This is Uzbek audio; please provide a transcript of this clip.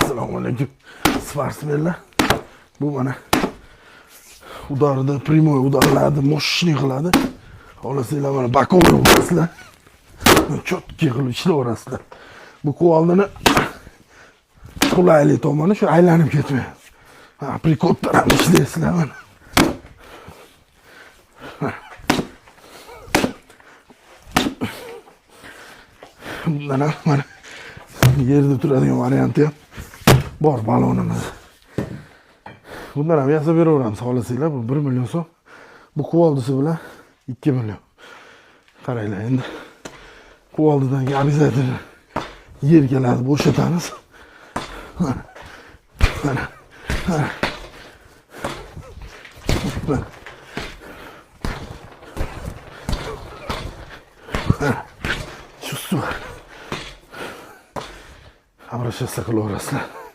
Assalomu alaykum, sportsmenlar. Bu mana удар ni, прямой удар larni мощный qiladi. Xohlasanglar, mana боковой urasizlar. Четкий qilib ishlayverasizlar. Bu кувалда ni qulaylik tomoni shu, aylanib ketmaydi. Ha, прикол dan ham ishlaysizlar mana. Ha. Bundan ham mana yerda turadigan varianti ham bor balonimiz. Bundan ham yasab beraveramiz xohlasanglar. Bu 1 million so'm. Bu кувалда si bilan 2 million. Qaranglar endi. Кувалда dan keyin обязательно yer keladi, bo'shatamiz. Mana. Mana. Mana. Mana. Mana. Чувствую. Обращаться qilaverasizlar.